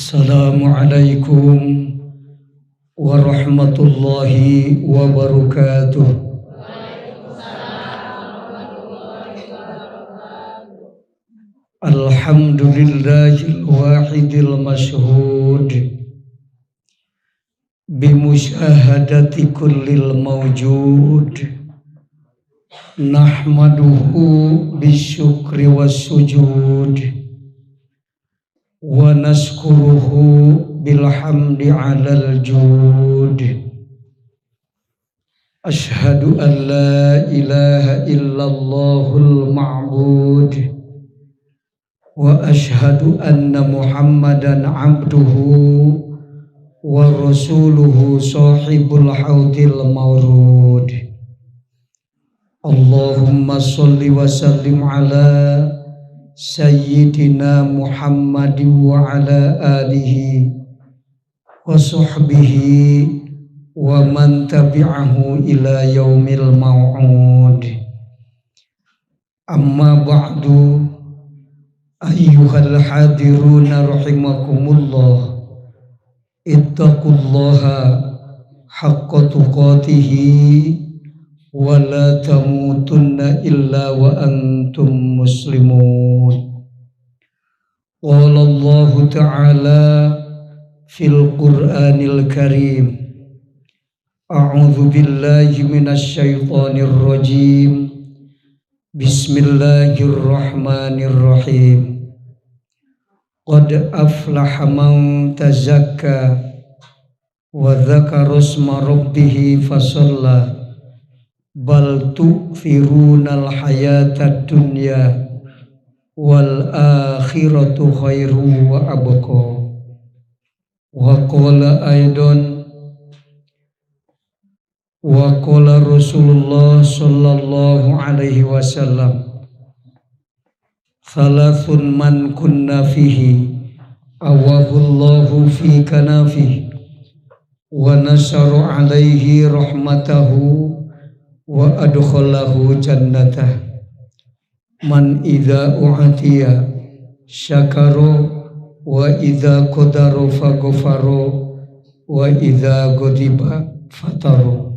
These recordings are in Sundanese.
Assalamualaikum warahmatullahi wabarakatuh. Alhamdulillahil wahidil mashhud bimusyahadati kullil mawjud nahmaduhu bisyukri wassujud wa naskuruhu bilhamdi alal jud. Ashhadu an la ilaha illallahul ma'bud wa ashhadu anna muhammadan abduhu wa rasuluhu sahibul haudil mawrud. Allahumma salli wa sallim ala Sayyidina Muhammad wa ala alihi wa sahbihi wa man tabi'ahu ila yaumil mau'ud. Amma ba'du, ayyuhal hadiruna rahimakumullah, ittaqullaha haqqa tuqatihi wa la tamutunna illa wa antum muslimun. Qala Allahu ta'ala fil Qur'anil Karim, a'udzu billahi minasy syaithanir rajim. Bismillahirrahmanirrahim. Qad aflaha man tazakka wa dzakara isma rabbih fasalla bal tu'thirunal hayatad dunya wal akhiratu khairu wa abqa. Wa qala aidan wa qala Rasulullah sallallahu alaihi wasallam, thalathun man kunna fihi awahullahu fi kanafihi wa nasaru alaihi rahmatahu wa adkhalahu jannatah. Man idza u'tiya syakara wa idza qadara faghfara wa idza ghadiba fatara.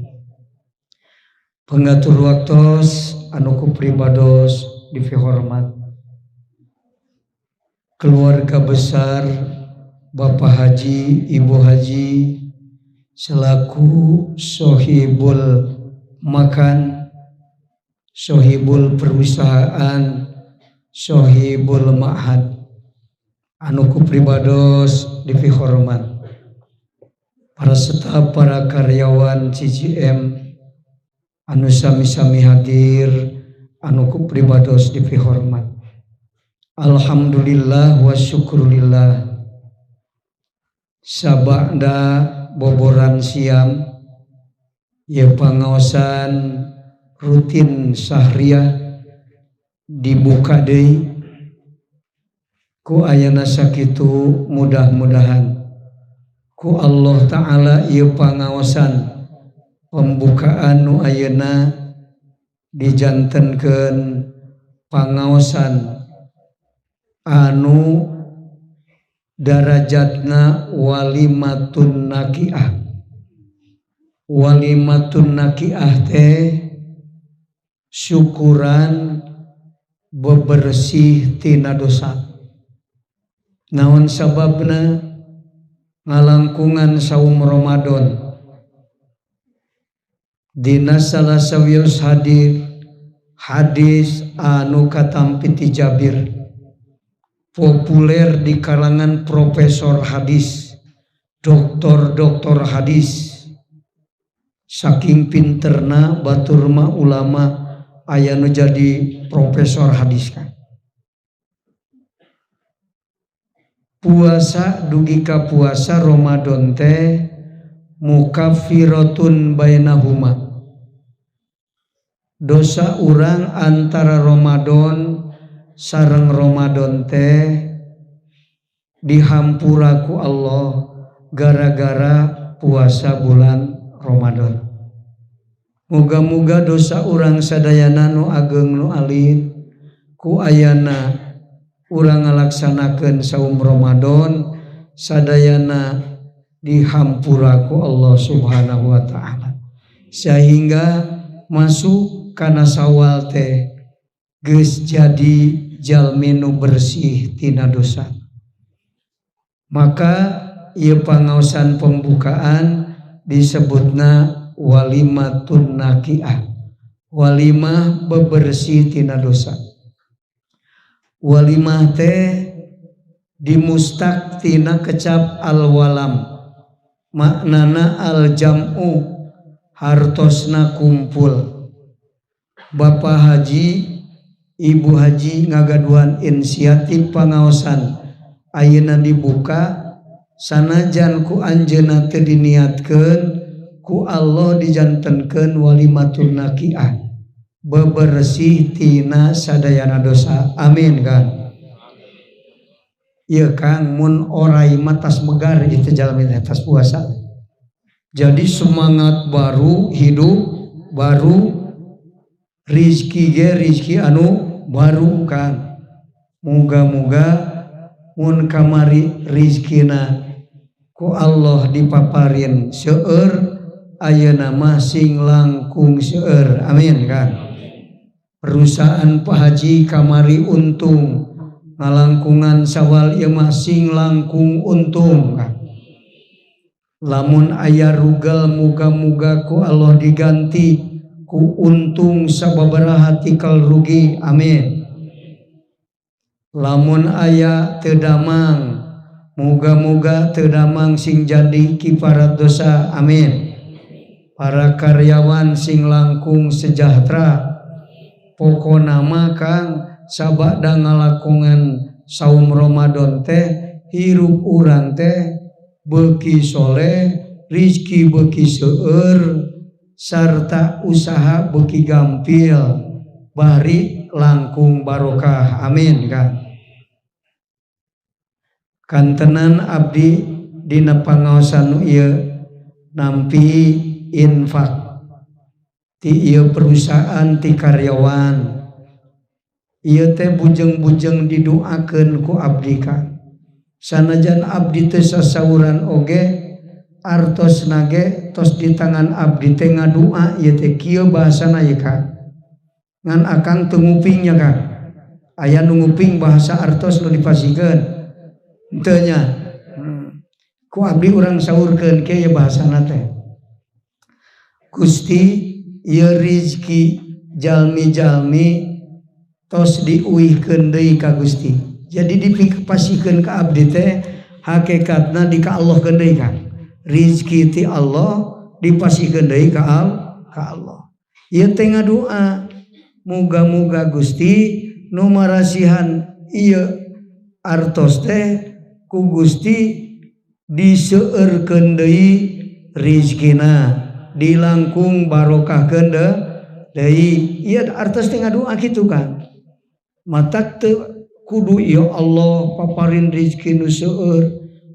Pengatur waktos anu ku pribados dipihormat, keluarga besar Bapak Haji, Ibu Haji selaku sohibul makan, sohibul perusahaan, sohibul ma'had anu ku pribados dipihormat, para staf, para karyawan CCM anu sami-sami hadir anu ku pribados dipihormat. Alhamdulillah wa syukurillah, sabada boboran siam ya pangaosan rutin sahriah dibuka deui ku ayana sakitu. Mudah-mudahan ku Allah Ta'ala ieu pangaosan pembukaan nu ayeuna dijantenkeun pangaosan anu darajatna walimatun nakiah. Walimatun nakiah teh syukuran bebersih tina dosa. Naon sababna? Ngalangkungan saum Ramadan dina salah sawios hadis anu katampi ti Jabir, populer di kalangan profesor hadis, doktor-doktor hadis. Saking pinterna batur mah ulama aya nu jadi profesor hadis kan. Puasa dugi ka puasa Ramadan teh mukaffiratun bainahuma. Dosa urang antara Ramadan sareng Ramadan teh dihampura ku Allah gara-gara puasa bulan Ramadan. Muga-muga dosa urang sadayana nu ageng nu alit ku ayana urang ngalaksanakeun saum Ramadan sadayana dihampura ku Allah Subhanahu wa taala sehingga masuk kana Sawal teh geus jadi jalmi nu bersih tina dosa. Maka ieu pangaosan pembukaan disebutna walimatun naqiah, walimah bebersih tina dosa. Walimah teh dimustaq tina kecap alwalam, maknana aljam'u hartosna kumpul. Bapak Haji, Ibu Haji ngagaduhan inisiatif pangaosan ayeuna dibuka sanajan ku anjeunna teu diniatkeun, ku Allah dijantenkeun walimatun naqiah, bebersih tina sadayana dosa. Amin kan. Ieu Kang, mun orai mah tas megar itu jalmi teh tas puasa. Jadi semangat baru, hidup baru, rizki ge rizki anu baru kan. Muga-muga mun kamari rizkina ku Allah dipaparin seueur, ayeuna mah sing langkung seueur. Amin kan. Perusahaan Pak Haji kamari untung, ngalangkungan Sawal ieu mah sing langkung untung kan. Lamun aya rugel muga-muga ku Allah diganti ku untung sababaraha tikal rugi. Amin. Lamun aya teu damang, muga-muga teu damang sing jadi kifarat dosa. Amin. Para karyawan sing langkung sejahtera. Pokona mah Kang, sabada ngalakongan saum Ramadan teh hirup urang teh beuki soleh, rizki beuki seueur, sarta usaha beuki gampil, bari langkung barokah. Amin kan. Kantenan abdi dina pangaosan nu ieu nampi infak ti ieu perusahaan ti karyawan ieu teh bujeng-bujeng didoakeun ku abdi Kang. Sanajan abdi teu sasauran oge artos nage tos di tangan abdi teh ngadua ieu teh kieu bahasana ieu Kang. Ngan akang teu ngupingnya Kang. Aya nu nguping bahasa artos nu dipasikeun. Henteu nya. Ku abdi urang saurkeun kieu ieu bahasana teh. Gusti ieu rizki jalmi-jalmi tos diuihkeun deui ka Gusti. Jadi dipasihkeun ka abdi teh hakikatna di ka Allah keun deui Kang. Rizki ti Allah dipasihkeun deui ka Allah. Ieu teh ngadua muga-muga Gusti nu marasihan ieu artos teh ku Gusti diseueurkeun deui rizkina, dilangkung barokahkeun deui. Ieu artos teh ngadua kitu Kang. Matak teu kudu ya Allah paparin rizki nu seueur,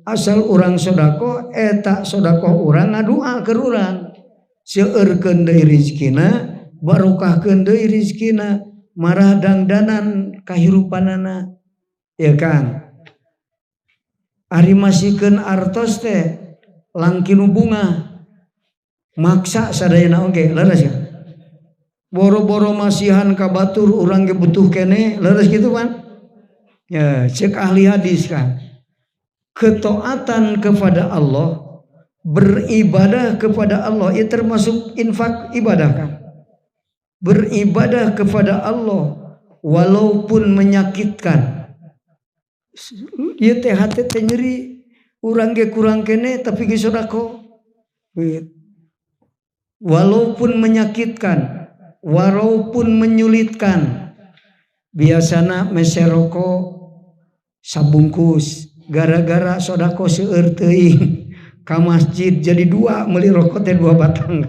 asal urang sedekah eta sedekah urang ngadua keur urang seueurkeun deui rizkina, barokahkeun deui rizkina, marah dangdanan kahirupanana. Ya Kang, ari masikeun artos teh langkinu bunga maksa sadayana oge leres ya. Boro-boro masihan ka batur urang ge butuh keneh leres kitu kan. Ya, cek ahli hadis kan, ketaatan kepada Allah, beribadah kepada Allah itu termasuk infak ibadah kan. Beribadah kepada Allah walaupun menyakitkan. Ieu teh hate teh nyeri, urang ge kurang keneh tapi ge sedekah. Walaupun menyakitkan, walaupun menyulitkan. Biasana meser rokok sabungkus, gara-gara sodako seueur teuing ka masjid jadi dua, meuli rokok teh 2 batang.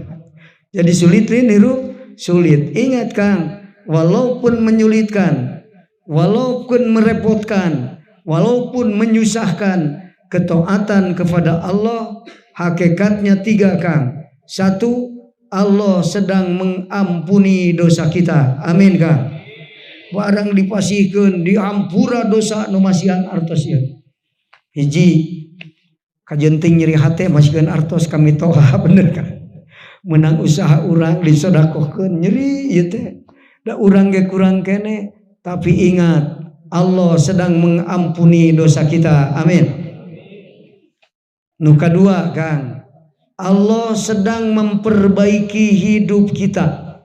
Jadi sulit niru, sulit. Ingat Kang, walaupun menyulitkan, walaupun merepotkan, walaupun menyusahkan, ketaatan kepada Allah hakikatnya 3 Kang. 1, Allah sedang mengampuni dosa kita. Amin Kang. Barang dipasihkeun diampura dosa nu masihan artos ieu. Hiji. Kajeun teuing nyeri hate masikeun artos ka mitoha, bener kan? Menang usaha urang disodakohkeun, nyeri ieu teh. Da urang ge kurang kene, tapi ingat, Allah sedang mengampuni dosa kita. Amin. Nu kadua, Kang, Allah sedang memperbaiki hidup kita.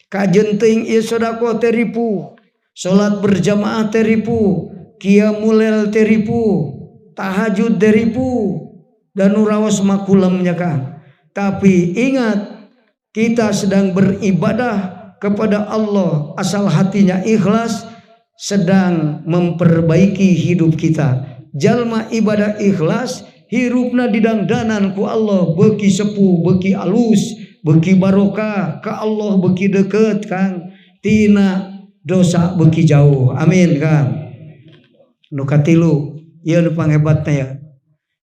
Kajeun teuing ieu sodakoh teh ripuh, salat berjamaah teh ripuh, qiyamulail teh ripuh, tahajud teh ripuh, dan nu raos makulemnya, Kang. Tapi ingat, kita sedang beribadah kepada Allah asal hatinya ikhlas, sedang memperbaiki hidup kita. Jalma ibadah ikhlas, hirupna didangdanan ku Allah, beuki sepuh, beuki alus, beuki barokah, ka Allah beuki deket, Kang, tina dosa beuki jauh. Amin, Kang. Nu katilu, ieu nu panghebatna ya.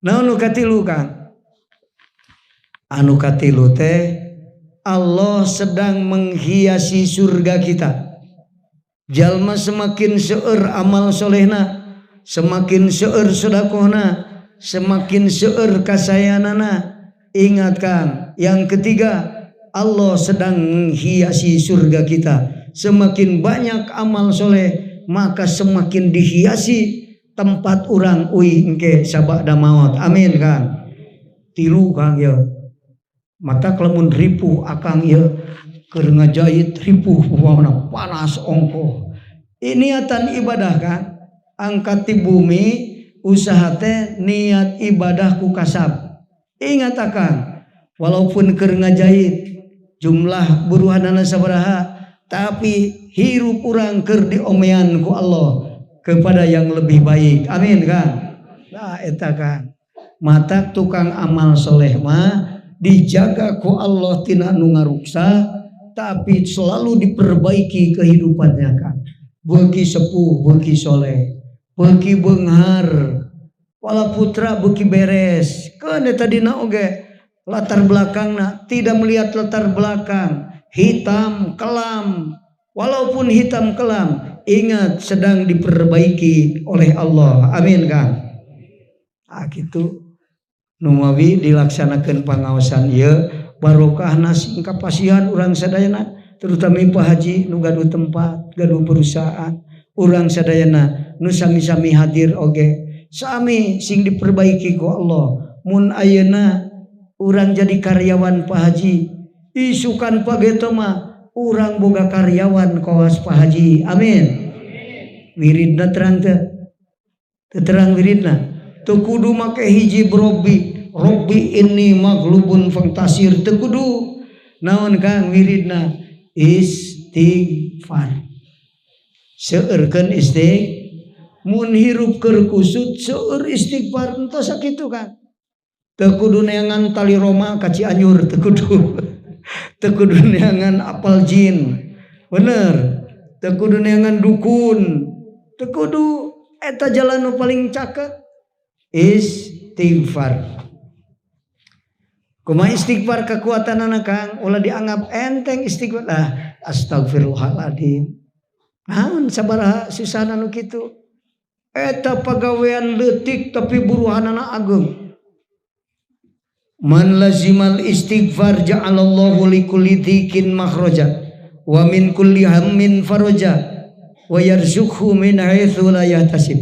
Naon nu katilu, Kang? Anu katilu teh Allah sedang menghiasi surga kita. Jalma semakin seueur amal solehna, semakin seueur sodakohna, semakin seueur kasayanana. Ingat, Kang, yang ketiga, Allah sedang menghiasi surga kita. Semakin banyak amal soleh, maka semakin dihiasi tempat urang uih engke sabada maut. Amin, Kang. Tilu, Kang, ya. Mata lamun ripuh akang ya, keur ngajahit ripuh, umpamana panas ongkoh. Ini niatan ibadah kan, angkat di bumi usaha teh niat ibadah ku kasab. Ingat akang, walaupun keur ngajahit jumlah buruhanana sabaraha, tapi hirup urang keur diomean ku Allah kepada yang lebih baik. Amin kan. Nah, eta kan mata tukang amal soleh mah dijaga ku Allah tina nu ngaruksa, tapi selalu diperbaiki kehidupannya kan. Beuki sepuh beuki soleh, beuki beunghar, wala putra beuki beres. Keun eta dina oge latar belakangna, tidak melihat latar belakang hitam kelam. Walaupun hitam kelam, ingat, sedang diperbaiki oleh Allah. Amin kan. Ah, gitu. Numawi dilaksanakan pangaosan ieu, barokahna sing kapasihan urang sadayana, terutama Pak Haji nu gaduh tempat, gaduh perusahaan, urang sadayana nu sami-sami hadir oge sami sing diperbaiki ku Allah. Mun ayeuna urang jadi karyawan Pak Haji, isukan pageto mah urang boga karyawan kawas Pak Haji. Amin. Wiridna terang teu? Terang wiridna. Teu kudu make hiji robbi robbi inni maghlubun fantasir, teu kudu. Naon Kang wiridna? Istighfar. Seueurkeun istighfar. Mun hirup keur kusut, seueur istighfar, entos sakitu kan. Teu kudu neangan tali Roma ka Cianjur, teu kudu. Teu kudu neangan apal jin, bener. Teu kudu neangan dukun, teu kudu. Eta jalan nu paling caket, istighfar. Kumaha istighfar kekuatan anak, Kang? Ulah dianggap enteng istighfar. Ah, astagfirullahaladzim. Naon sabaraha susahna nu kitu? Eta pagawean leutik tapi buruhanana ageng. Man lazimal istighfar ja'alallahu likulli dhikin makhraja wa min kulli hammin faraja wa yarzuqhu min haitsu la yahtasib.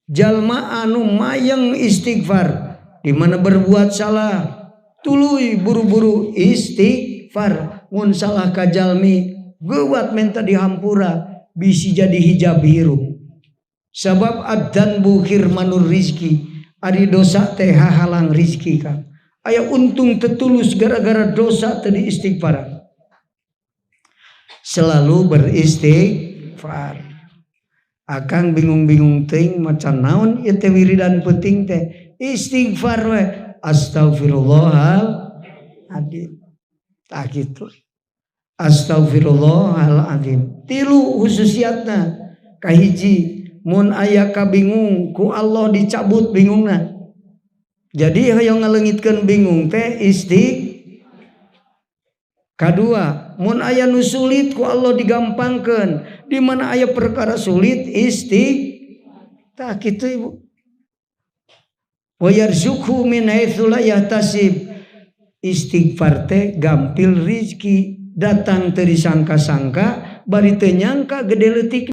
Jalma anu mayang istighfar, di mana berbuat salah tuluy buru-buru istighfar, mun salah ka jalmi geuwat minta dihampura, bisi jadi hijab hirup. Sebab adzanbu hirmanur rizki, ari dosa teh hahalang rizki kan. Aya untung tetulus gara-gara dosa tadi istighfar. Selalu beristighfar. Akang bingung-bingung teuing macan naon ieu teh wiridan penting teh, istighfar we, astagfirullahaladzim. Tak gitu. Astagfirullahaladzim. Tilu khususiatna. Kahiji, mun aya kabingung ku Allah dicabut bingungna. Jadi hoyong ngaleungitkeun bingung teh istighfar. Kadua, mun aya nu sulit ku Allah digampangkeun. Di mana aya perkara sulit, istighfar. Tah kitu, Ibu. Wa yarzuqhu min haitsu la yahtasib. Istighfar teh gampil rizki, datang teu disangka-sangka, bari teu nyangka gede leutik.